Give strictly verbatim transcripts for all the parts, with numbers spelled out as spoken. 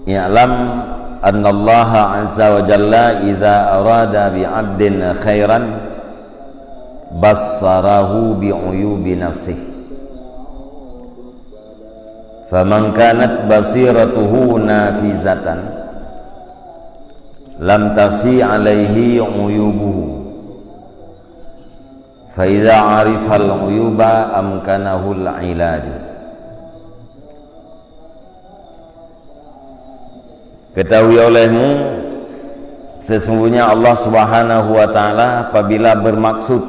I'lam annallaha azza wa jalla idza arada bi 'abdin khairan bassarahu bi uyubi nafsih. Faman kanat basiratuhu nafizatan lam takhfi 'alaihi uyubuhu. Fa idza 'arifal uyuba amkanahul ilaju. Ketahui olehmu, sesungguhnya Allah Subhanahu wa Ta'ala apabila bermaksud,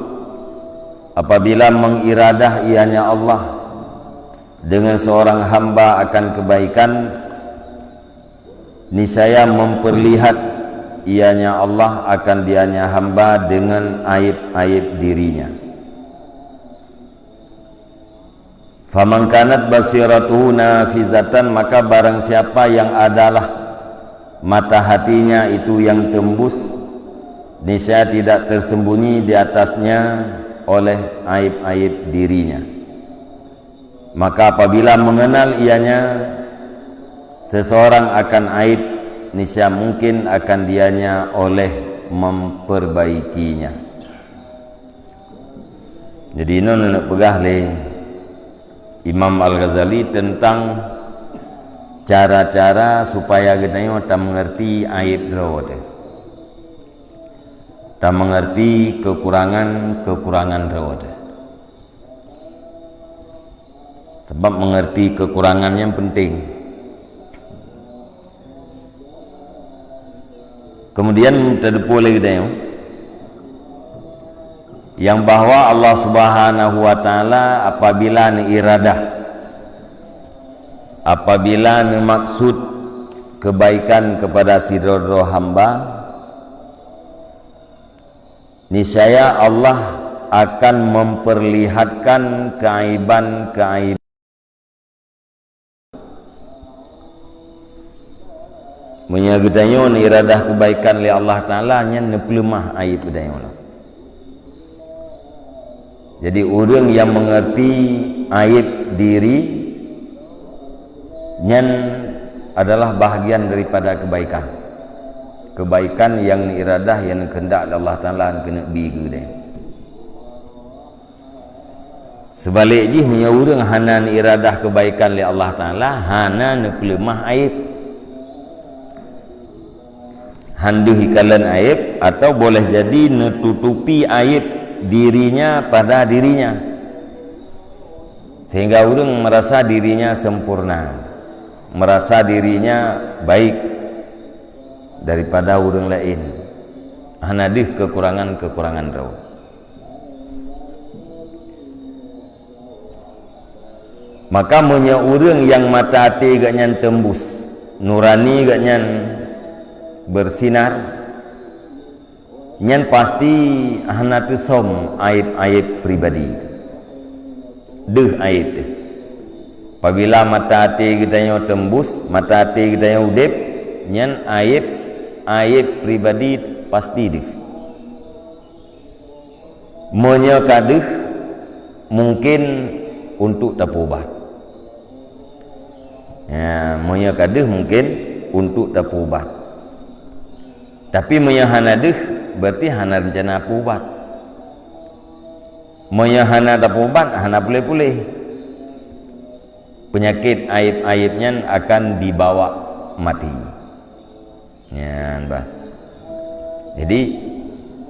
apabila mengiradah ianya Allah dengan seorang hamba akan kebaikan, niscaya memperlihat ianya Allah akan dianya hamba dengan aib-aib dirinya. Faman kanat basiratuhu nafizatan, maka barang siapa yang adalah mata hatinya itu yang tembus, niscaya tidak tersembunyi di atasnya oleh aib-aib dirinya. Maka apabila mengenal ianya seseorang akan aib, niscaya mungkin akan dianya oleh memperbaikinya. Jadi, nyoe neupeugah lé Imam Al-Ghazali tentang cara-cara supaya geutanyoe tamengerti aib droe teuh, tamengerti kekurangan-kekurangan droe teuh. Sebab mengerti kekurangan nyan penting. Kemudian teudeupeu lé geutanyoe yang bahwa Allah Subhanahu wa Ta'ala apabila neuiradah, apabila neumaksud kebaikan kepada sidroe-droe hamba, niscaya Allah akan memperlihatkan keaiban-keaiban. Meunyoe geutanyoe neuiradah kebaikan lé Allah Ta'ala, nyan neupeuleumah aib geutanyoe. Jadi, ureuëng yang mengerti aib diri, nyan adalah bahagian daripada kebaikan. Kebaikan yang neuiradah, yang neukeundak lé Allah Ta'ala, neukeuneuk bi keu geutanyoe. Seubalek jih, meunyoe ureuëng hana neuiradah kebaikan lé Allah Ta'ala, hana neupeuleumah aib, han deuh ikalon aib, atau boleh jadi neututupi aib dirinya pada dirinya, sehingga ureuëng merasa dirinya sempurna, merasa dirinya baik daripada ureuëng laén, hana deuh kekurangan-kekurangan droe. Maka meunyoe ureuëng nyang mata até geuhnyan teumbus, nurani geuhnyan beusinar, nyan pasti hana teusöm aib-aib pribadi, deuh aib teuh. Apabila mata até geutanyoe teumbus, mata até geutanyoe udeb, nyan aib, aib pribadi pasti deuh. Meunyoe ka deuh, mungkin untuk tapeuubat. Ya, meunyoe ka deuh, mungkin untuk tapeuubat. Tapi meunyoe hana deuh, berarti hana rencana peuubat. Meunyoe hana tapeuubat, hana puléh-puléh. Peunyakét aib-aib nyan akan dibawa maté. Nyan bah. Jadi,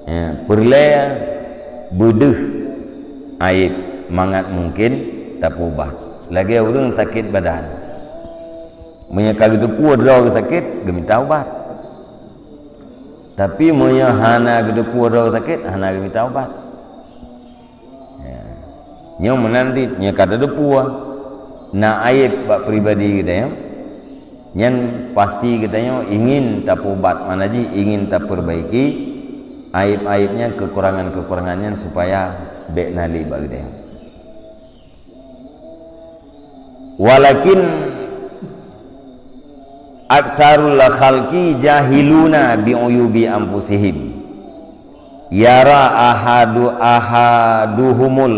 eh, peureulée beudeuh aib mangat mungkin tapeuubat. Lagée ureuëng sakét badan. Meunyoe ka geuteupeue droe sakét, geumita ubat. Tapi meunyoe hana geuteupeue droe sakét, hana geumita ubat. Ya. Nyoe meunan cit, nyoe ka teudeupue na aib bak pribadi geutanyoe, nyan pasti geutanyoe ingin tapeuubat, makna jih ingin tapeurbaiki aib-aib nyan, kekurangan-kekurangan nyan, supaya bék na lé bak geutanyoe. Walakin aksarul khalqi jahiluna bi uyubi anfusihim. Yara ahadu, ahaduhumul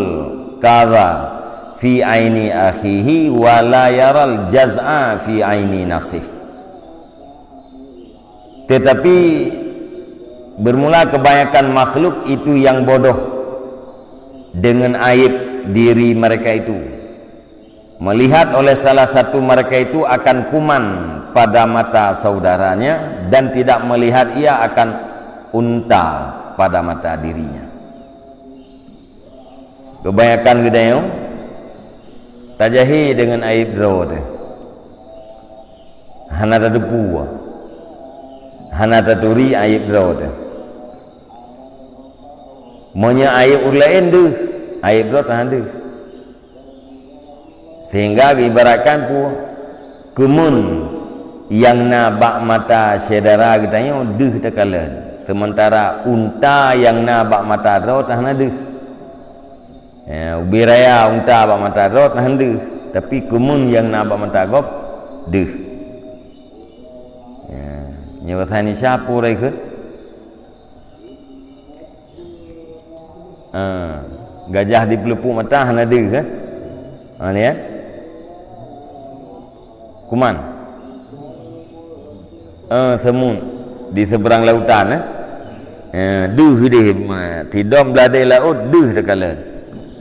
kadha fi aini akhihi wa la yaral jaz'a fi aini nafsih. Tetapi bermula kebanyakan makhluk itu yang bodoh dengan aib diri mereka itu. Melihat oleh salah satu mereka itu akan kuman pada mata saudaranya dan tidak melihat ia akan unta pada mata dirinya. Kebanyakan geutanyoe tajahe dengan aib droe teuh. Hana tateupeue. Hana taturi aib droe teuh. Meunyoe aib ureueng laén deuh, aib droe teuh hana deuh. Sehingga geuibaratkan peue? Keumeun nyang na bak mata syedara geutanyoe deuh takalon, seumeuntara unta nyang na bak mata droe teuh hana deuh. Ya, ubé raya unta bak mata droe teuh hana deuh, tapi keumeun nyang na bak mata gob deuh. Ya, nyoe bahasa Indonesia peue raya kheun? Ah, gajah di peuleupok mata hana deuh, kan? Ha, ni, kan? Kuman. Ah, semut di seberang lautan, eh? Eh, deuh deh, ma-, tidom bladée laôt deuh takalon.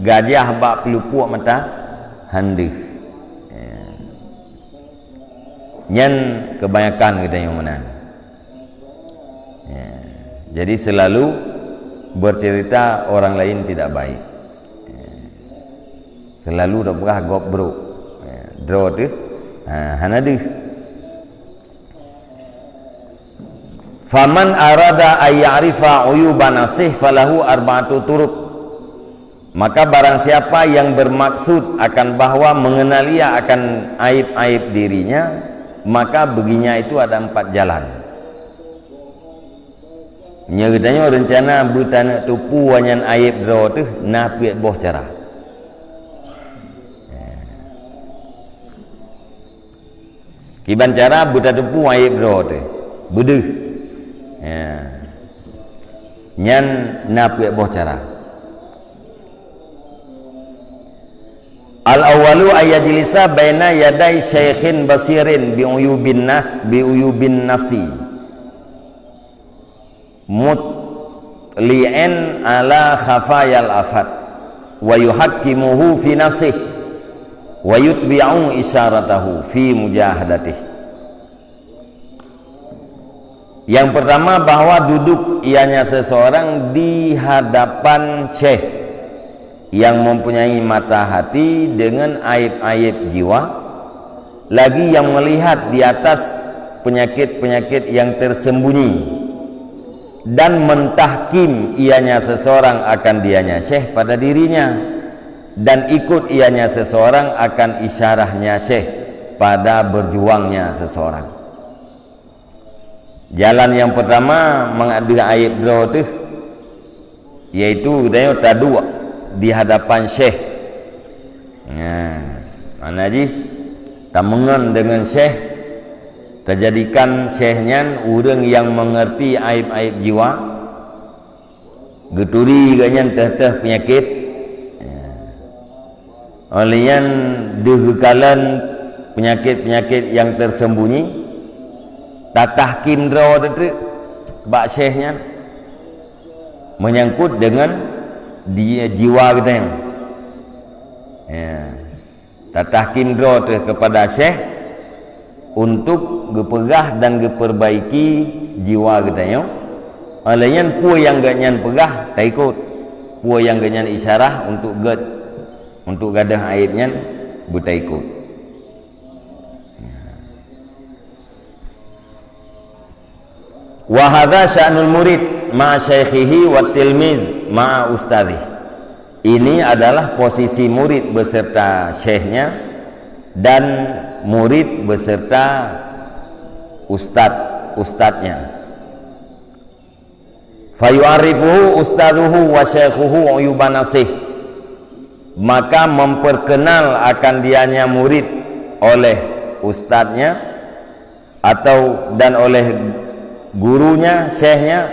Gajah bak peuleupok mata han deuh. Eh. Nyan kebanyakan geutanyoe meunan. Ya. Jadi selalu bercerita orang lain tidak baik. Ya. Selalu tapeugah gob brok. Ya. Droe teuh, ha, hana deuh. Faman arada ay ya'rifa uyuba nafsih falahu arba'atu turuq. Maka barang siapa yang bermaksud akan bahwa mengenal ia akan aib-aib dirinya, maka baginya itu ada empat jalan. Nyoe geutanyoe reuncana beutaneuk teupeue nyan aib droe teuh na peuet boh cara. Kiban cara beutateupeue aib droe teuh? Beudeuh. Ya. Nyan na peuet boh cara. Al-awwalu ay yajlisa baina yaday syaikhin basirin bi uyubin nas, bi uyubin nafsi. Mutli'an ala khafayal afat, wa yuhakkimuhu fi nafsih, wa yutbi'u isyaratahu fi mujahadatih. Yang pertama, bahwa duduk ianya seseorang di hadapan syekh yang mempunyai mata hati dengan aib-aib jiwa, lagi yang melihat di atas penyakit-penyakit yang tersembunyi, dan mentahkim ianya seseorang akan dianya syekh pada dirinya, dan ikut ianya seseorang akan isyarahnya syekh pada berjuangnya seseorang. Jalan nyang peurtama mangat deuh aéb droe teuh, yaitu geutanyoe taduek di hadapan syekh. Nah, makna jih tameungon deungon syekh, tajadikan syekh nyan ureuëng nyang meungeurti aéb-aéb jiwa, geuturi gobnyan teuh-teuh peunyakét. Ya. Óh lheueh nyan deuh geukalon peunyakét-peunyakét nyang teuseumbunyi, tatahkim droe teuh bak syekh nyan meunyangkot deungon di-, jiwa geutanyoe. Ya. Tatahkim droe teuh keupada syekh untuk geupeugah dan geupeubaiki jiwa geutanyoe. Óh lheueh nyan, peue nyang gobnyan peugah, taikot. Peue nyang gobnyan isyarah untuk gét, untuk gadôh aéb nyan, beutaikot. Wa hadza sya'nul murid ma'a syaikhihi wa tilmiz ma'a ustadzih. Ini adalah posisi murid beserta syekhnya dan murid beserta ustad, ustadznya. Fayu'arrifuhu ustadzuhu wa syaikhuhu uyuba nafsih. Maka memperkenal akan dianya murid oleh ustadznya atau dan oleh gurunya, syekhnya,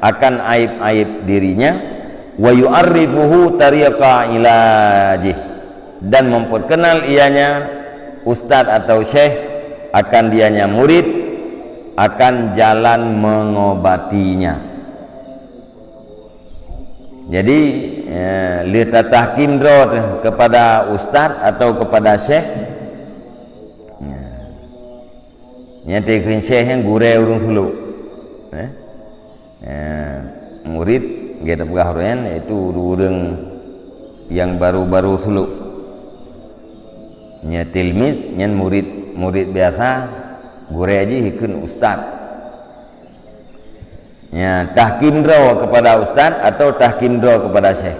akan aib-aib dirinya, wa yu'arrifuhu tariqa ilajih, dan memperkenal ianya ustadz atau syekh akan dianya murid akan jalan mengobatinya. Jadi, eh, lheueh tatahkim droe teuh kepada ustaz atau kepada syekh. Ya. Nyan teuh kheun syekh nyan gurée ureuëng sulok. Eh? Eh, murid, gata peugah ureuëng nyan, yaitu ureuëng-ureuëng nyang baru-baru sulok. Nyan tilmiz, nyan murid, murid biasa, gurée jih kheun ustaz. Ya, tahkim droe kepada ustaz atau tahkim droe kepada syekh.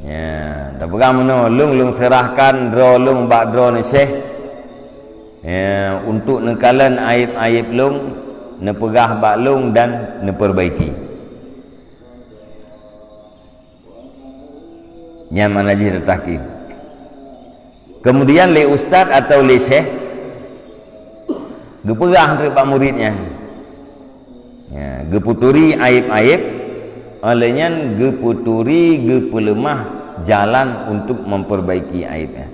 Ya, tapeugah meunoe, lôn, lôn serahkan droe lôn bak droeneuh syekh, ya, untuk neukalon aib-aib lôn, neupeugah bak lôn dan neupeurbaiki. Nyan makna jih tatahkim. Kemudian lé ustaz atau lé syekh geupeugah teuk bak murid nyan. Ya, geuputuri aib-aib, óh lheueh nyan geuputuri, geupeuleumah jalan untuk memperbaiki aib nyan.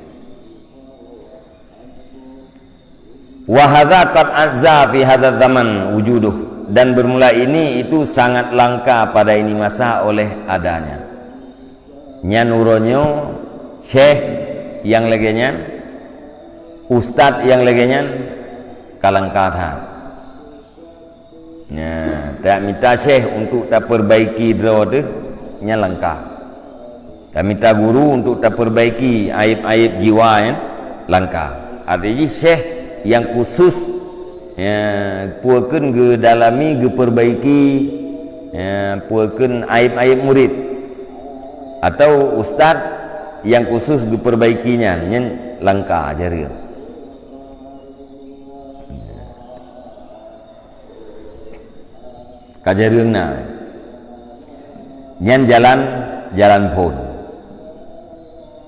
Wa hadza qad azza fi hadzal zaman wujuduh, dan bermula ini itu sangat langka pada ini masa oleh adanya. Nyan uroe nyoe syekh nyang lagée nyan, ustaz nyang lagée nyan ka langka that. Nah, tamita syekh untuk tapeurbaiki droe teuh nyan langka. Tamita guru untuk tapeurbaiki aib-aib jiwa nyan langka. Arti jih syekh nyang khusus, ya, peue kheun geudalami, geupeurbaiki, ya, peue kheun aib-aib murid. Atau ustaz nyang khusus geupeurbaiki nyan, nyan langka jareueng. Ka jareueng na. Nyan jalan, jalan phon.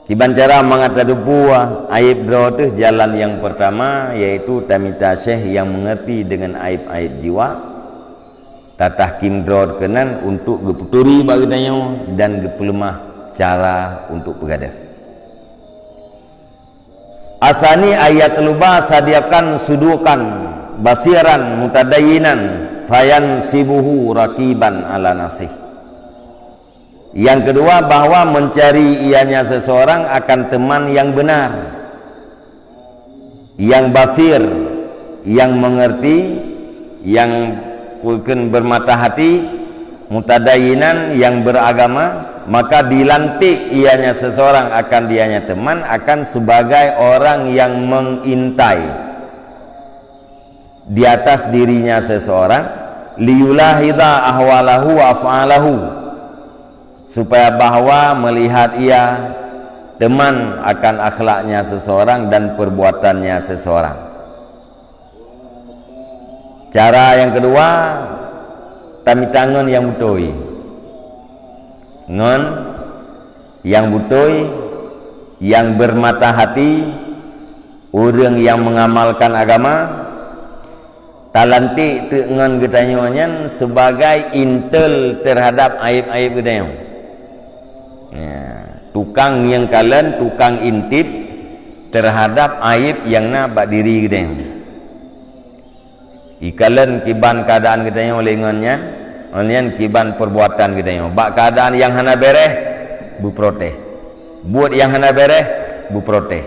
Kiban cara mangat tateupeue aib droe teuh, jalan nyang peurtama, yaitu tamita syekh nyang meungerti deungon aib-aib jiwa, tatahkim droe keunan untuk geuputuri bak geutanyoe dan geupeuleumah cara untuk peugadeuh. Asani ayat luba sadiakan sudukan basiran mutadayinan fayan sibuhu rakiban ala nafsih. Yang kedua, bahwa mencari ianya seseorang akan teman yang benar, yang basir, yang mengerti, yang bukan bermata hati, mutadayinan, yang beragama, maka dilantik ianya seseorang akan dianya teman akan sebagai orang yang mengintai di atas dirinya seseorang, liyulahidha ahwalahu wa af'alahu, supaya bahwa melihat ia teman akan akhlaknya seseorang dan perbuatannya seseorang. Cara yang kedua, tamita ngon nyang beutôi. Ngon nyang beutôi, nyang bermata hati, ureuëng nyang mengamalkan agama, talantik teuk ngon geutanyoe nyan sebagai intel terhadap aib-aib geutanyoe. Ya, tukang nyang kalon, tukang intip terhadap aib nyang na bak diri geutanyoe. Ikalon kiban keadaan geutanyoe lé ngon nyan, ngon nyan kiban perbuatan geutanyoe. Bak keadaan nyang hana bereh, beuprotes. Buet nyang hana bereh, beuprotes.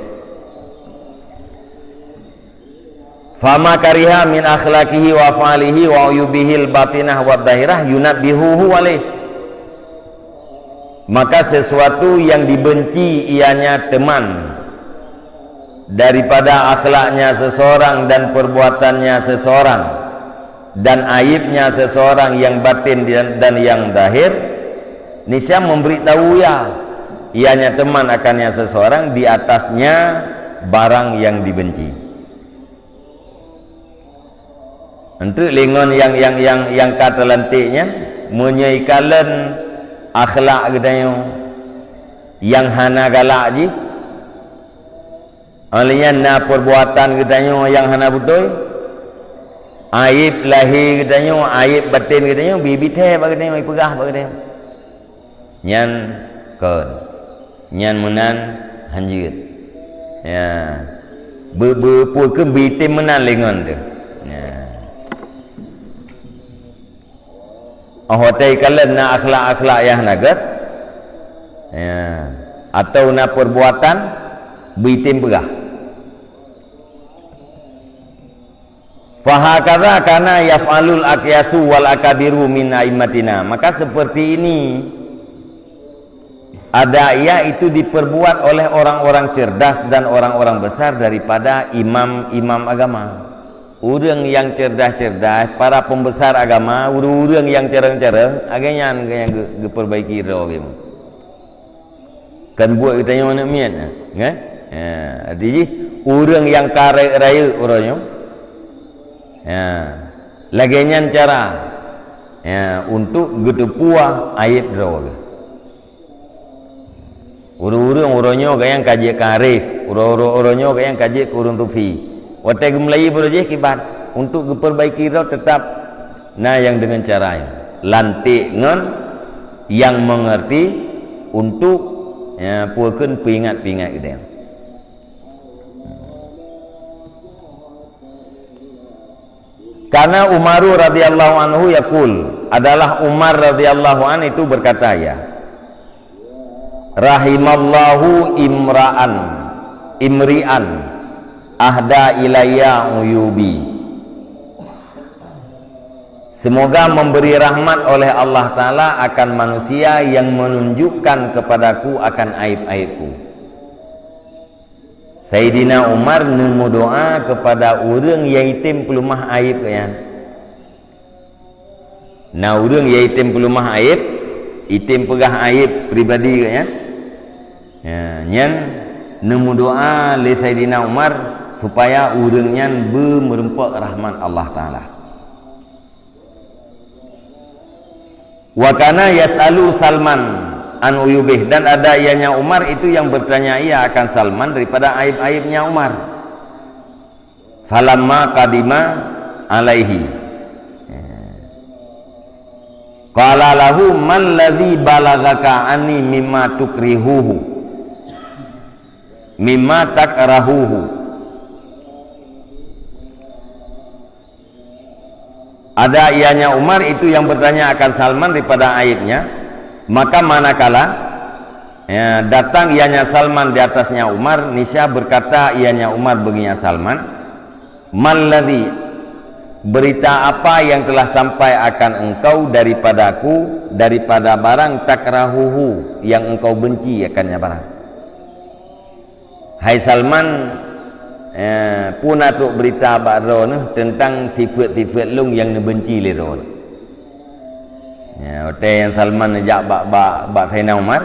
Fama kariha min akhlaqihi wa af'alihi wa uyubihil batinah wa dhahirah yunabbihuhu alaih. Maka sesuatu yang dibenci ianya teman daripada akhlaknya seseorang dan perbuatannya seseorang dan aibnya seseorang yang batin dan, dan yang zahir, niscaya memberitahu ia, ianya teman akannya seseorang di atasnya barang yang dibenci. Enteuk lé ngon nyang, nyang, nyang, nyang ka teulantik nyan, meunyoe ikalon akhlak geutanyoe nyang hana galak jih, óh lheueh nyan na perbuatan geutanyoe nyang hana beutôi, aib lahé geutanyoe, aib baten geutanyoe, bibi thée bak geutanyoe, ipeugah bak geutanyoe. Nyan kon. Nyan meunan hanjeuet. Ya. Be-, be-, peue kheun beuitem meunan lé ngon teuh. Ya. Oh watèe kalon na akhlak-akhlak nyang hana gèt, ya, atau na perbuatan, beuitem peugah. Fahakadza kana yaf'alul aqyasu wal akabiru min a'immatina. Maka seperti ini adat, yaitu diperbuat oleh orang-orang cerdas dan orang-orang besar daripada imam-imam agama. Ureuëng nyang cerdas-cerdas, para pembesar agama, ureuëng-ureuëng nyang carông-carông, lagèe nyan nyang geu-, geupeurbaiki droe geuh. Kan buet geutanyoe aneuk miet, kan? Ha, arti jih, ureuëng nyang ka rayeuk-rayeuk uroe nyoe, ha, lagèe nyan cara, ha, untuk geuteupue aib droe geuh. Ureuëng-ureuëng uroe nyoe geuh nyang ka jeuet keu arif, ureuëng-ureuëng uroe nyoe geuh nyang ka jeuet keu ureuëng sufi. Watèe geumeulayeue baroe jih kiban, untuk geupeurbaiki droe teutap na nyang deungon cara nyan. Lanték ngon nyang meungeurti untuk, ya, peue kheun peuingat-peuingat geutanyoe. Karena Umaru radhiyallahu anhu yaqul, adalah Umar radhiyallahu anhu itu berkata, ya, "Rahimallahu imra'an, imri'an ahda ilayya uyubi." Semoga memberi rahmat oleh Allah Taala akan manusia yang menunjukkan kepadaku akan aib-aibku. Saidina Umar neumeudoa keupada ureuëng nyang item peuleumah aib geuh nyan. Na ureuëng nyang item peuleumah aib, item peugah aib pribadi geuh nyan. Ya, nyan neumeudoa lé Saidina Umar supaya ureuëng nyan beumeureumpok rahmat Allah Taala. Wa kana yas'alu Salman an uyubih, dan ada ianya Umar itu yang bertanya ia akan Salman daripada aib-aibnya Umar. Falamma qadima alaihi, qala lahu, "Mal ladzi balaghaka anni mimma tukrihuhu, mimma takrahuhu?" Ada ianya Umar itu yang bertanya akan Salman daripada aibnya. Maka manakala, ya, datang ianya Salman di atasnya Umar, niscaya berkata ianya Umar bagi Salman, "Malladzi, berita apa yang telah sampai akan engkau daripadaku, daripada barang takrahuhu, yang engkau benci akannya barang?" Hai Salman, eh, peue na trok beurita bak droeneuh teuntang sifeuet-sifeuet lôn nyang neubeunci lé droeneuh? Ya, watèe nyang Salman neujak bak, bak, bak Saidina Umar,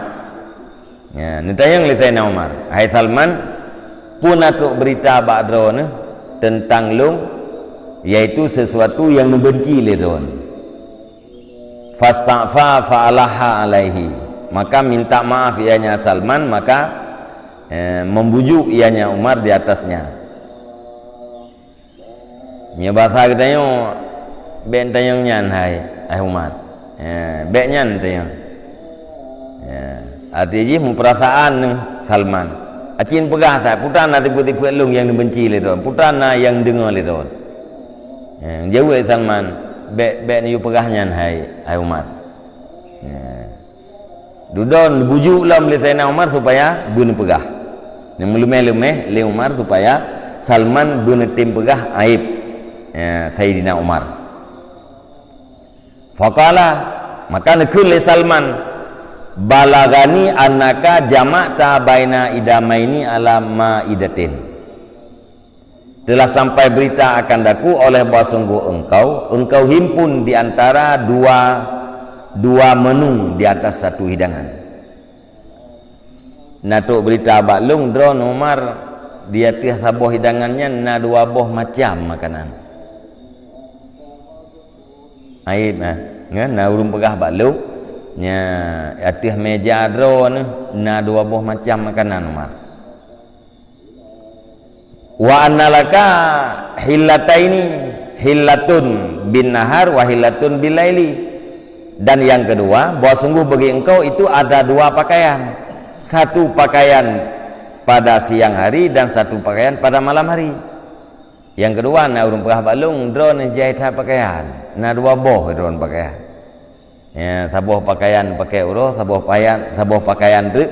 ya, neutanyong lé Saidina Umar, "Hai Salman, peue na trok beurita bak droeneuh teuntang lôn, yaitu sesuatu nyang neubeunci lé droeneuh?" Fasta'fa fa'alaha alaihi. Maka minta maaf ianya Salman, maka, eh, membujuk ianya Umar di atasnya. Nyoe basa geutanyoe, bèk neutanyong nyan hai, hai Umar. Eh, bèk nyan neutanyong. Ya, arti jih meupeurasaan neuh Salman. Aci neupeugah that, "Peue tan na tipe-tipe lôn nyang neubeunci lé droeneuh, peue tan na nyang neudeungoe lé droeneuh." Ya, jaweueb Salman, "Bèk, bèk neuyue peugah nyan hai, hai Umar." Ya. Dudoe neubujuk lom lé Saidina Umar supaya beuneupeugah. Neumeulumèh-lumèh lé Umar supaya Salman beuneutem peugah aib, ya, Saidina Umar. Faqala, maka neukheun lé Salman, "Balaghani annaka jama'ta baina idamaini ala ma'idatin." Telah sampai berita akan daku oleh bahwa sungguh engkau, engkau himpun di antara dua, dua menu di atas satu hidangan. Na trok beurita bak lôn, droeneuh Umar, di ateueh saboh hidangan nyan na dua boh macam makanan. Aib, eh. Nyan, na ureuëng peugah bak lôn, nya, ateueh meja droeneuh na dua boh macam makanan, Umar. Wa anna laka hillataini, hillatun bin nahar wa hillatun bil laili. Dan yang kedua, bahwa sungguh bagi engkau itu ada dua pakaian. Satu pakaian pada siang hari dan satu pakaian pada malam hari. Yang kedua, na ureuëng peugah bak lôn, droeneuh jai that pakaian. Na dua boh droeneuh pakaian. Ya, saboh pakaian pakai uroe, saboh payan, saboh pakaian teuk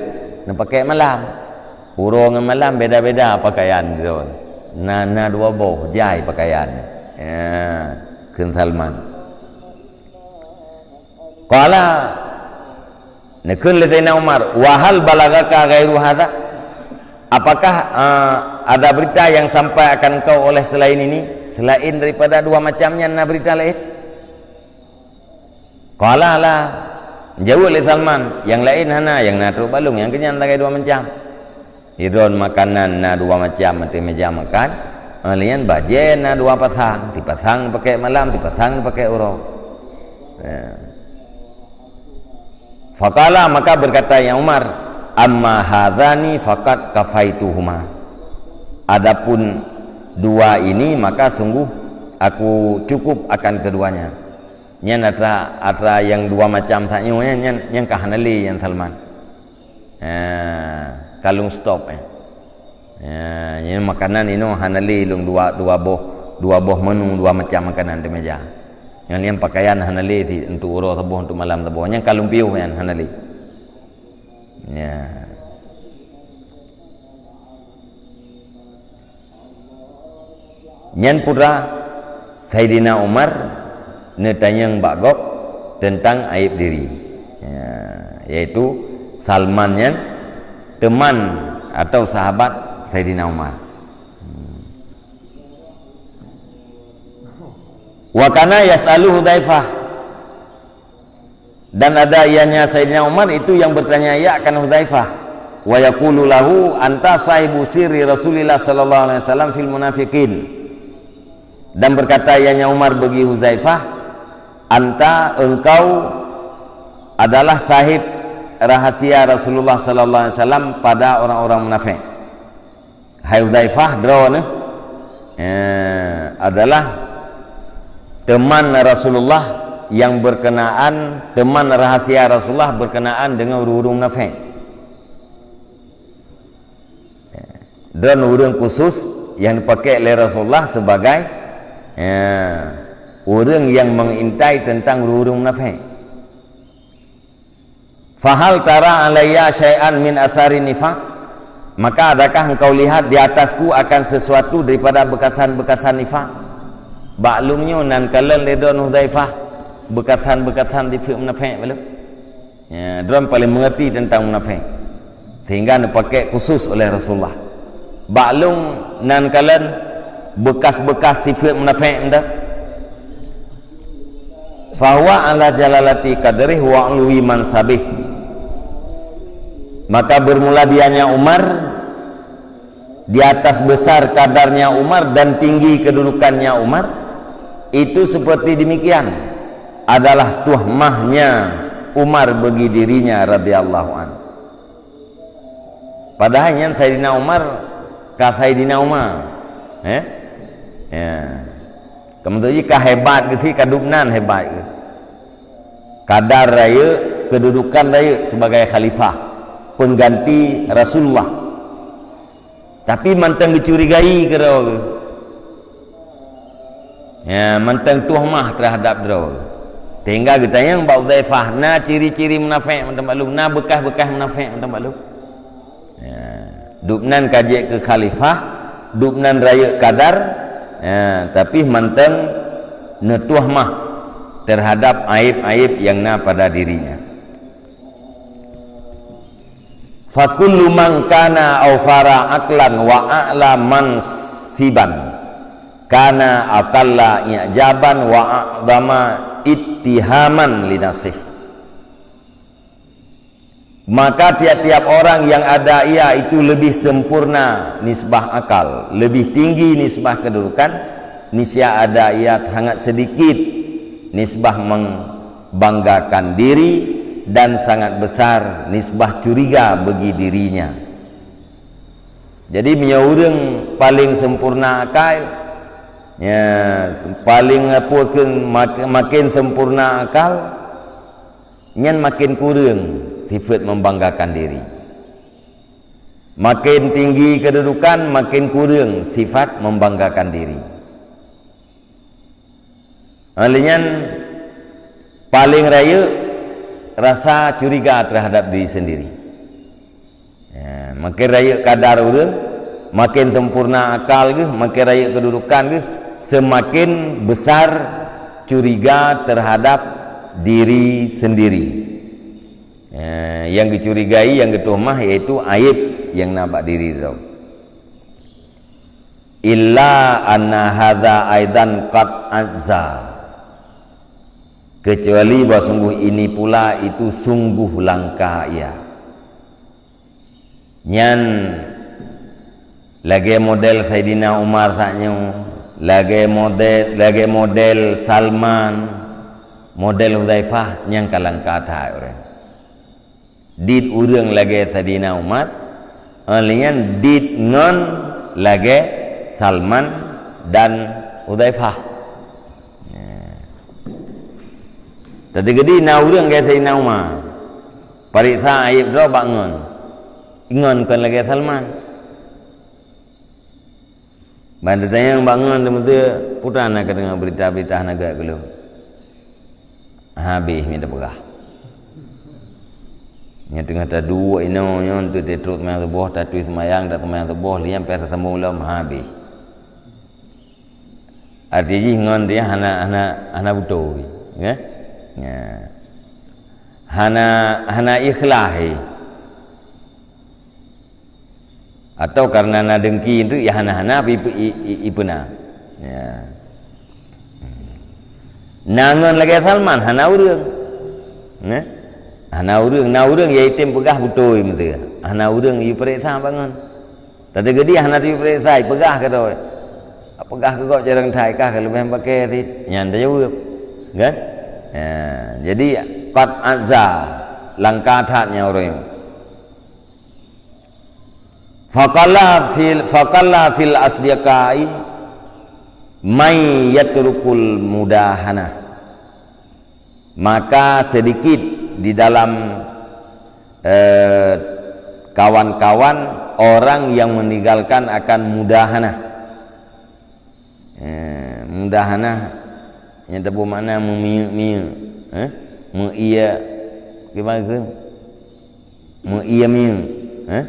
neupakai malam. Uroe ngon malam beda-beda pakaian droe. Na, na dua boh jai pakaian. Ya, kheun Salman. Qala, neukheun lé Saidina Umar, "Wa hal balagaka ghairu hadza?" Apakah, eh, ada berita yang sampai akan kau oleh selain ini? Selain daripada dua macam nyan na berita lain? Qala la. Jaweueb lé Salman, "Nyang laén hana, nyang na trok bak lôn, nyang keunyan sagai dua macam." Di droen makanan na dua macam ateueh meja makan, lheuh nyan bajée na dua pasang, sipasang pakai malam, sipasang pakai uroe. Ya. Faqala, maka berkata Saidina Umar, "Amma hadzani faqad kafaituhuma." Adapun dua ini, maka sungguh aku cukup akan keduanya. Nyan atra, atra nyang dua macam sak nyoe nyan, nyan, nyan ka hana lé nyan Salman. Ha, ka lôn stop, eh. Ha, nyan makanan inoe hana lé lôn dua, dua boh, dua boh menu, dua macam makanan di meja. Nyan, nyan pakaian hana lé si untuk uroe saboh, untuk malam saboh. Nyan ka lôn piôh nyan hana lé. Ya. Nyan putra Saidina Umar neutanyong bak gob teuntang aéb diri, ya, yaitu Salman nyan teuman atau sahabat Saidina Umar. Wa kana yas'alu Hudzaifah. Dan ada ianya Saidina Umar itu yang bertanya ia akan Hudzaifah. Wa yaqulu lahu, "Anta sahibu sirri Rasulillah sallallahu alaihi wasallam fil munafiqin." Dan berkata ianya Umar bagi Hudzaifah, "Anta, engkau adalah sahib rahasia Rasulullah sallallahu alaihi wasallam pada orang-orang munafik." Hai Hudzaifah, droeneuh, eh, adalah teman Rasulullah yang berkenaan, teman rahasia Rasulullah berkenaan dengan ureuëng-ureuëng munafik. Droeneuh ureuëng khusus yang dipakai oleh Rasulullah sebagai, eh, ureuëng yang mengintai tentang ureuëng-ureuëng munafik. "Fahal tara alayya syai'an min asari nifaq?" Maka adakah engkau lihat di atasku akan sesuatu daripada beukasan-beukasan nifaq? Bak lôn nyoe nan kalon lé droeneuh Hudzaifah beukasan-beukasan sifeuet munafik bak lôn. Ya, droeneuh paling mengerti tentang munafik. Sehingga neupakai khusus oleh Rasulullah. Bak lôn nan kalon beukas-beukas sifeuet munafik nyan. Fahuwa ala jalalati qadrih wa ulwi mansabih. Maka bermula dianya Umar, di atas besar kadarnya Umar dan tinggi kedudukannya Umar, itu seperti demikian adalah tuhmahnya Umar bagi dirinya radhiyallahu anhu. Padahai nyan Saidina Umar ka Saidina Umar. Eh? Ya. Kamu tu ji ka hebat geusi, ka dubnan hebat geuh. Kadar rayeuk, kedudukan rayeuk sebagai khalifah, pengganti Rasulullah. Tapi mantong geucurigai keudroe geuh. Ya, mantong tuhmah terhadap droe. Sehingga geutanyong bak Hudzaifah, na ciri-ciri munafik mantong bak lôn, na bekas-bekas munafik mantong bak lôn. Ya, dubnan ka jeuet keu khalifah, dubnan rayeuk kadar, ya, tapi mantong neutuhmah terhadap aib-aib yang na pada dirinya. Fakullu man kana aufara aqlan wa a'la mansiban kana aqalla i'jaban wa a'zama ittihaman li nafsih. Maka tiap-tiap orang yang ada ia itu lebih sempurna nisbah akal, lebih tinggi nisbah kedudukan, niscaya ada ia sangat sedikit nisbah membanggakan diri dan sangat besar nisbah curiga bagi dirinya. Jadi, meunyoe ureuëng paling sempurna akai, ya, paling apa ke, mak-, makin sempurna akal, nyan makin kureueng sifeuet membanggakan diri. Makin tinggi kedudukan, makin kureueng sifat membanggakan diri. Lheueh nyan, paléng rayeuk, rasa curiga terhadap diri sendiri. Ya, makin rayeuk kadar ureuëng, makin sempurna akal geuh, makin rayeuk kedudukan geuh, semakin besar curiga terhadap diri sendiri. Ya, nyang geucurigai, nyang geutuhmah, yaitu aib nyang na bak diri droe. Illa anna hadza aidan qad azza. Kecuali bahwa sungguh ini pula itu sungguh langka ia. Nyan lagée model Saidina Umar saat nyoe, lagée model, lagée model Salman, model Hudzaifah nyang ka langka that ureuëng. Dit ureuëng lagée Saidina Umar, eh, nyan dit ngon lagée Salman dan Hudzaifah. Nah. Teuteugedi na ureuëng lagée Saidina Umar. Pareksa aib droe bak ngon. Ngon kon lagée Salman. Ban teutanyong bak ngon teumeuteuek, "Peue na ka deungoe beurita-beurita hana gét keu lôn?" Habéh mita peugah. Nyang teungoh taduek inoe nyoe, untuk tatrok seumayang suboh, tatui seumayang, taseumayang suboh, liang pih tasambong lom, habéh. Arti jih ngon dia hana, hana, hana beutôi, ya? Ya. Hana, hana ikhlas, eh. Atau karena na dengki tu, ya hana-hana, ipe-, i-, i-, ipeuna. Ya. Na ngon lagée Salman, hana ureuëng. Nah? Hana ureuëng, na ureuëng ya item peugah beutôi meuteue. Hana ureuëng ipeuriksa bangon. Teuteugedi hana teupeuriksa, ipeugah keudroe. Peugah keu gob carông that, kah ka leubeh pakè cit. Nyan tajaweueb. Kan? Ya, jadi qad azza, langka that nyan ureuëng. Faqalla fil, faqalla fil asdiqai may yatrukul mudahana. Maka sedikit di dalam, eh, kawan-kawan orang yang meninggalkan akan mudahana. Eh, mudahana nyang teupeue makna meumiyeuk-miyeuk, eh? Meuiya, kiban kheun? Meuiya-miyeuk, eh?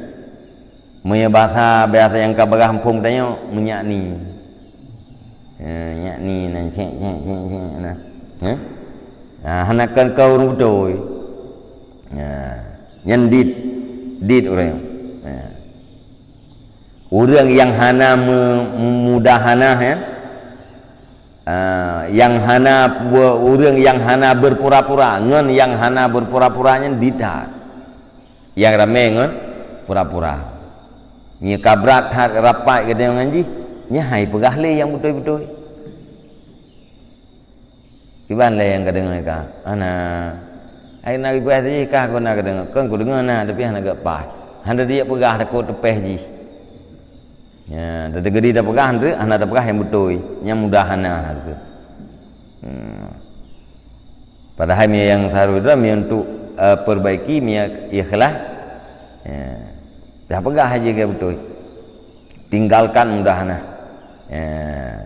Meunyoe bahasa, bahasa nyang ka bagaih muphom tanyoe, meunyak ni. Eh, nyak ni nan cek, cek, cek, cek, nah. Eh? Ah, hana kon keu ureuëng beutôi. Ya, nyan dit, dit ureuëng. Ya. Ureuëng nyang hana me-, mudahana, ya. Ah, nyang hana be-, ureuëng nyang hana beurpura-pura, ngon nyang hana beurpura-pura nyan dit that. Nyang ramé ngon pura-pura. Nyoe ka brat that rapat geutanyoe ngon jih, nyan hai peugah lé nyang beutôi-beutôi. Kiban lé nyang ka deungoe ka? Hana. Hai na geupeugah jih kah kon na ka deungoe? Kon kudeungoe na, tapi hana geupaih. Hana dijak peugah takot teupeh jih. Ya, teuteugedi tapeugah, hana tapeugah nyang beutôi, nyang mudahana keuh. Hmm. Padahai meunyoe nyang seharusnya meunyoe untuk, eh, perbaiki, meunyoe ikhlas, ya, dah peugah aja ke beutôi. Tinggalkan mudahana. Ya,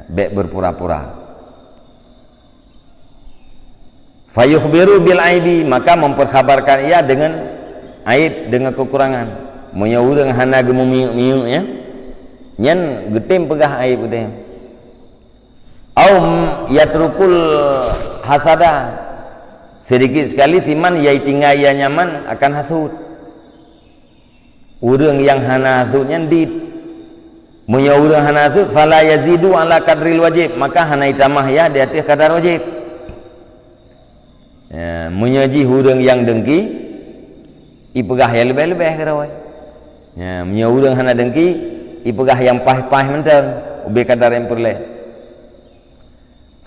bék beurpura-pura. Fayukhbiru bil aibi, maka memperkhabarkan ia dengan aib, dengan kekurangan. Meunyoe ureuëng hana geumeumiyeuk-miyeuk, ya, nyan geutem peugah aib geutem. Aum yatrukul hasada, sedikit sekali siman ia tinggai ia nyaman akan hasut. Ureuëng nyang hana hasut nyan dit. Meunyoe ureuëng hana hasut, fala yazidu ala qadril wajib, maka hana itamah ia di ateueh kadar wajib. Ya, meunyoe jih ureuëng nyang dengki, ipeugah nyang leubeh-leubeh keudroe. Ya, meunyoe ureuëng hana dengki, ipeugah nyang paih-paih mantong, ubé kadar nyang peureulée.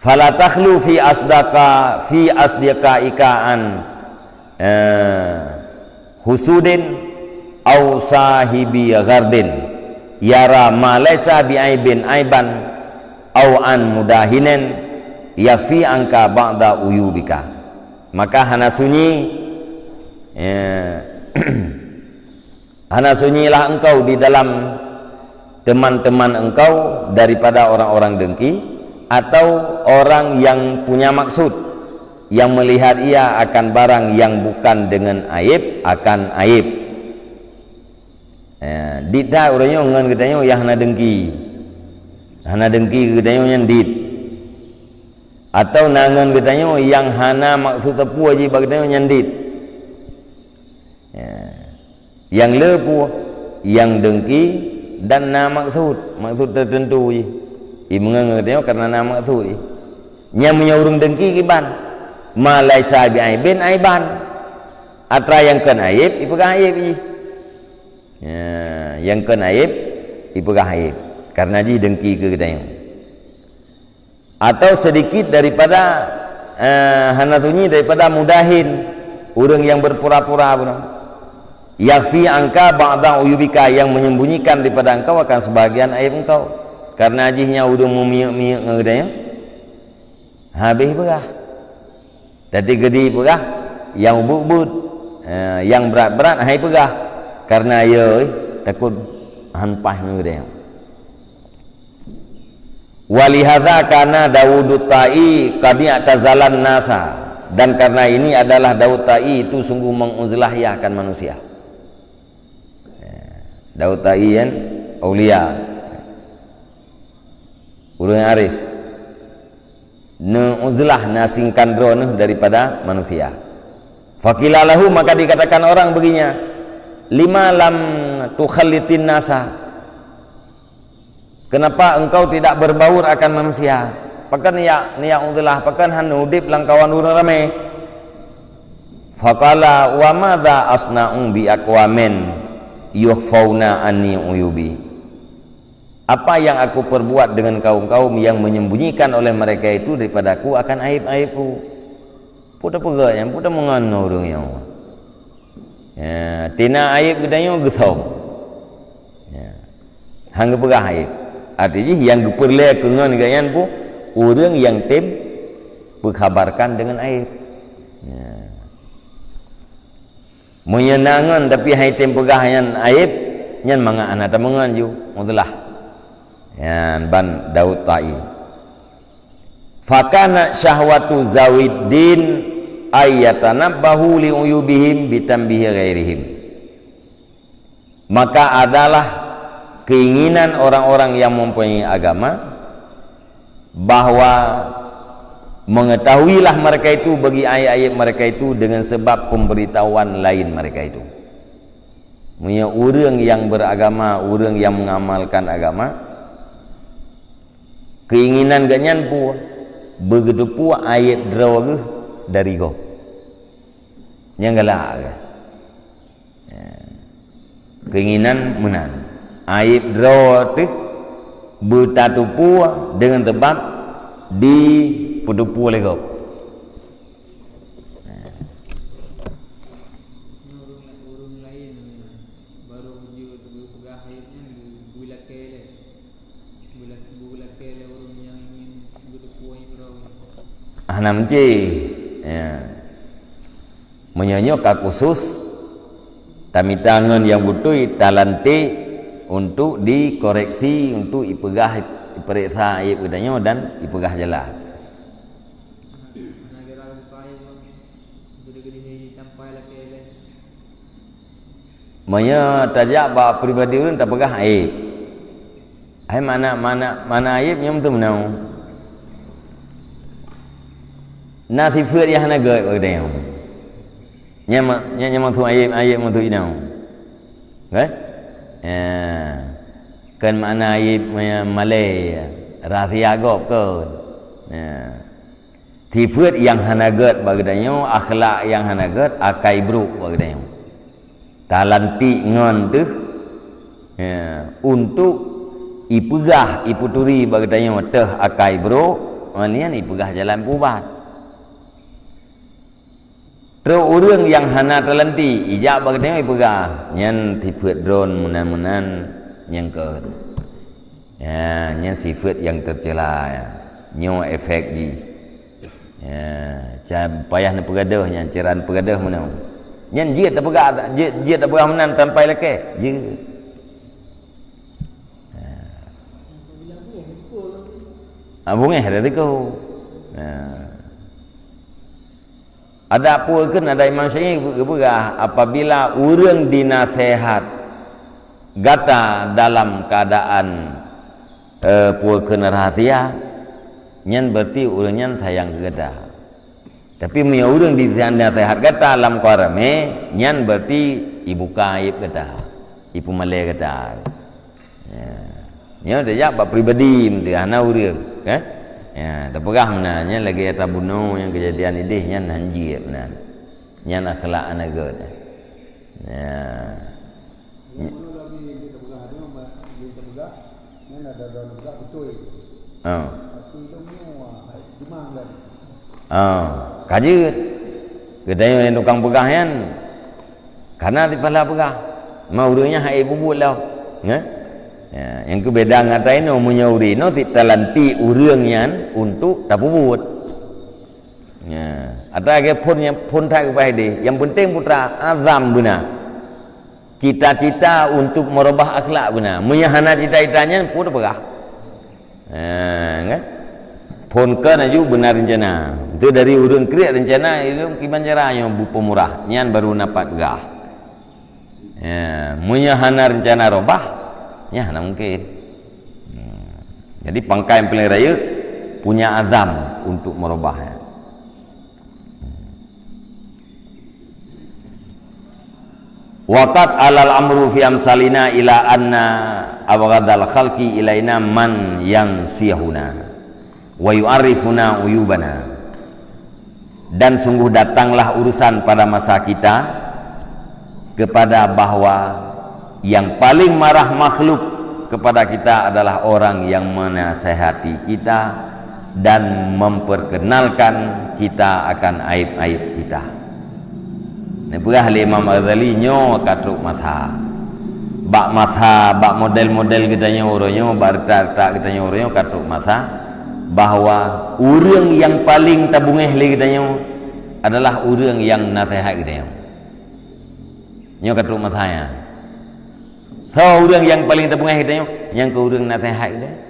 Fala takhlu fi asdaqa, fi asdiqaika an, eh, husudin au sahibi ghardin, yara ma laisa bi aibin aiban, au an mudahinin yakfi anka ba'da uyubika. Maka hana sunyi, eh, hana sunyilah engkau di dalam teman-teman engkau daripada orang-orang dengki atau orang yang punya maksud. Yang melihat ia akan barang yang bukan dengan aib, akan aib. Eh, dit that ureuëng nyoe ngon geutanyoe nyang hana dengki. Hana dengki keu geutanyoe nyan dit. Atau na ngon geutanyoe nyang hana maksud teupeu jih bak geutanyoe nyan dit. Ya. Nyang le peue, nyang dengki dan na maksud, maksud teuteuntu jih. Imeungon geutanyoe kareuna na maksud jih. Nyang meunyoe ureuëng dengki kiban, ma laisa bi aibin aiban. Atra nyang kon aib, ipeugah aib jih. Ya, nyang kon aib, ipeugah aib. Kareuna jih dengki keu geutanyoe. Atau sedikit daripada, eh, hana sunyi daripada mudahin, ureuëng nyang berpura-pura bunoe. Yakhfi anka ba'da uyubika, yang menyembunyikan daripada engkau akan sebahagian aib engkau. Kareuna jih nyan ureuëng meumiyuek-miyuek ngon geutanyoe, habéh peugah. Tapi geudi peugah nyang ubit-ubit, eh, nyang brat-brat hai peugah. Kareuna yo, eh, takot han paih ngon geutanyoe. Walihadza kana Daudut Ta'i qad i'tazalan nasa, dan karena ini adalah Daud Ta'i itu sungguh menguzlah ia akan manusia. Ya, Daud Ta'i kan aulia, ureuëng arif, neuuzlah, neusingkan droe neuh daripada manusia. Faqila lahu, maka dikatakan orang baginya, "Lima lam tukhallitin nasa?" Kenapa engkau tidak berbaur akan manusia? Pakon ya, ya uzlah, pakon hana udeb lam kawan ureuëng ramé? Faqala, "Wa madza asna'u bi aqwamin yukhfauna anni uyubi?" Apa yang aku perbuat dengan kaum-kaum yang menyembunyikan oleh mereka itu daripadaku akan aib-aibku? Peue tapeugah nyan, peue tameungon ngon ureuëng nyoe? Ya, tina aib geutanyoe geusöm. Ya. Han geupeugah aib. Arti jih nyang geupeureulée keu ngon geuh nyan peue? Ureuëng nyang tem peukhabarkan deungon aib. Ya. Meunyoe na ngon tapi han tem peugah nyan aib, nyan mangat hana tameungon ju, uzlah. Nyan ban Daud Ta'i. Fakanat syahwatu zawiddin ay yatanabbahu li uyubihim bitanbihi ghairihim. Maka adalah keinginan orang-orang yang mempunyai agama bahwa mengetahuilah mereka itu bagi aib-aib mereka itu dengan sebab pemberitahuan lain mereka itu. Meunyoe ureuëng nyang beragama, ureuëng nyang mengamalkan agama, keinginan geuh nyan peue? Beugeuteupeue aib droe geuh dari gob. Nyang galak geuh. Ya. Keinginan meunan. Aib droe teuh beutateupeue deungon sabab dipeuteupeue lé gob. Nyoe ureuëng la-, ureuëng laén barô geujeuet geupeugah aib nyan geu-, geulakée lé. Geula-, geulakée lé ureuëng nyang ingin geuteupeue aib droe. Hana meucé. Ya. Meunyoe nyoe ka khusus, tamita ngon nyang beutôi talantik untuk dikoreksi, untuk ipeugah, ipeuriksa aib geutanyoe dan ipeugah jalan. Hana geura buka aib, geude-geude sampai lakée lé. Meunyoe tajak bak pribadi ureuëng tapeugah aib. Hai makna, makna, makna aib nyoe meuteumeunoe. Na sifeuet nyang hana gét bak geutanyoe. Nyan ma-, nyan, nyan maksud aib, aib maksud inoe. Kan? Ya. Kan makna aib ma-, malée, rahsia gob kan. Ya. Sifeuet nyang hana gét bak geutanyoe, akhlak nyang hana gét, akai brok bak geutanyoe. Talantik ngon teuh, ya, untuk ipeugah, ipeuturi bak geutanyoe teuh akai brok, ngon nyan ipeugah jalan peuubat. Trok ureuëng nyang hana talantik, ijak bak geutanyoe ipeugah, nyan sifeuet droen meunan-meunan nyang keuh. Ya, nyan sifeuet nyang teucela, ya. Nyoe efek jih. Ya, ca-, payah neupeugadôh nyan, cara neupeugadôh meunoe. Nyan jeuet tapeugah, jeuet, jeuet tapeugah meunan sampai lakée. Jeuet. Ya. Ah, beungéh risiko. Ya. Adapun kheun ada Imam Syafi'i geupeugah, apabila ureuëng dinaseuhat gata dalam keadaan, eh, peue kheun rahasia, nyan berarti ureuëng nyan sayang keu gata. Tapi meunyoe ureuëng dinaseuhat gata lam keadaan ramé, nyan berarti ibuka aib gata, ipeumalée gata. Ya. Nyoe tajak bak pribadi meunteuh, hana ureuëng, kan? Ya, tapeugah meunan, nyan lagée ata bunoe nyang keujadian ideh nyan hanjeuet meunan. Nyan akhlak aneuk geuh. Ya. Oh. Oh, ka jeuet. Geutanyoe nyang tukang peugah nyan, kana sipala peugah. Ma ureuëng nyan hai bubuet lom. Nggak? Ya, nyang keubeda ngon ata inoe, meunyoe ureuëng inoe sit talanti ureuëng nyan untuk tapubuet. Ya, ata lagée phon nyang phon that geupaih deh. Yang penting putra azam beuna. Cita-cita untuk merubah akhlak beuna. Meunyoe hana cita-cita nyan, peue tapeugah? Ha, kan? Phon keu laju beuna rencana. Itu dari ureuëng kriet rencana, itu kiban cara nyoe bu-, peumurah. Nyan baru na pat peugah. Ya, meunyoe hana rencana robah, nyan hana mungkin. Hmm. Jadi pangkai nyang paling rayeuk punya azam untuk merubah, ya. Wa qad alal amru fi amsalina ila anna abghadal khalqi ilaina man yansihuna wa yu'arrifuna uyubana. Dan sungguh datanglah urusan pada masa kita kepada bahwa yang paling marah makhluk kepada kita adalah orang yang menasehati kita dan memperkenalkan kita akan aib-aib kita. Neupeugah lé Imam Ghazali nyoe ka trok masa. Bak masa, bak model-model geutanyoe uroe nyoe, bak reutak-reutak geutanyoe uroe nyoe ka trok masa bahwa ureuëng nyang paleng tabungéh lé geutanyoe adalah ureuëng nyang naseuhat geutanyoe. Nyoe ka trok masa nyan. Soe ureuëng nyang paleng tabungéh geutanyoe? Nyang keu ureuëng naseuhat geutanyoe.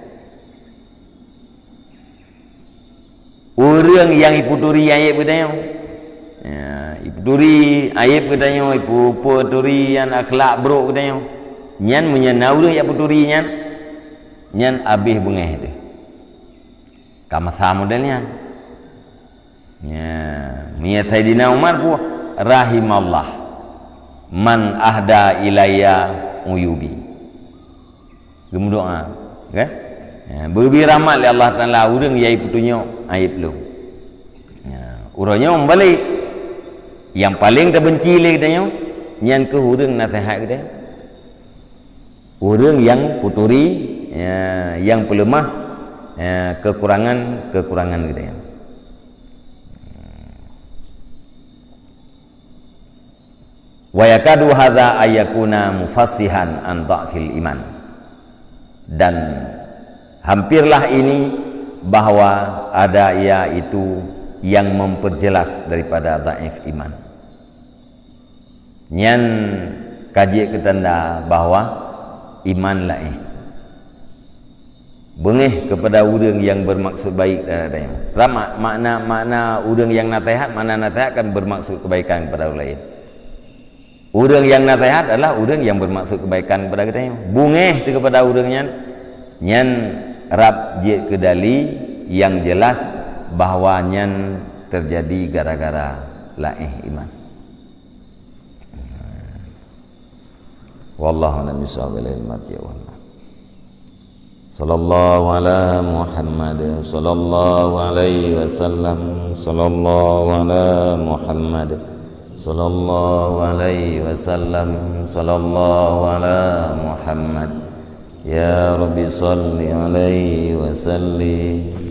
Ureuëng nyang ipeuturi aib geutanyoe. Ya, ipeuturi aib geutanyoe, ipeuturi nyan akhlak brok geutanyoe. Nyan meunyoe na ureuëng jak peuturi nyan, nyan abéh beungéh teuh. Ka masa model nyan. Ya, meunyoe Saidina Umar peue, "Rahimallah man ahda ilayya uyubi." Geumeudoá, kan? Ya, beubri rahmat lé Allah Taala ureuëng nyang ipeutunyok aib lôn. Ya, uroe nyoe meubalek. Nyang paleng tabenci lé geutanyoe, nyan kheueh ureuëng naseuhat geutanyoe. Ureuëng nyang peuturi, ya, nyang peuleumah, ya, kekurangan-kekurangan geutanyoe. Wa yakadu hadza ayyakuna mufassihan an dha'fil iman. Dan hampirlah ini bahwa ada yaitu yang memperjelas daripada dhaif iman. Nyan ka jeuet keu tanda bahwa iman laéh. Beungéh keupada ureuëng nyang beumaksud baik terhadap tanyoe. Sama makna, makna ureuëng nyang naseuhat, makna naseuhat kan beumaksud keubaikan keupada ureuëng laén. Ureuëng nyang naseuhat adalah ureuëng nyang beumaksud keubaikan keupada geutanyoe. Beungéh teuh keupada ureuëng nyan, nyan rab jeuet keu dali nyang jeulaih bahwa nyan teujadi gara-gara laéh iman. Wallahu a'lam bishawab, ilaihi marji' wal ma'ab. Sallallahu ala Muhammad, sallallahu alaihi wasallam, sallallahu ala Muhammad, sallallahu alaihi wasallam, sallallahu ala Muhammad. Ya Rabbi salli alaihi wa sallim.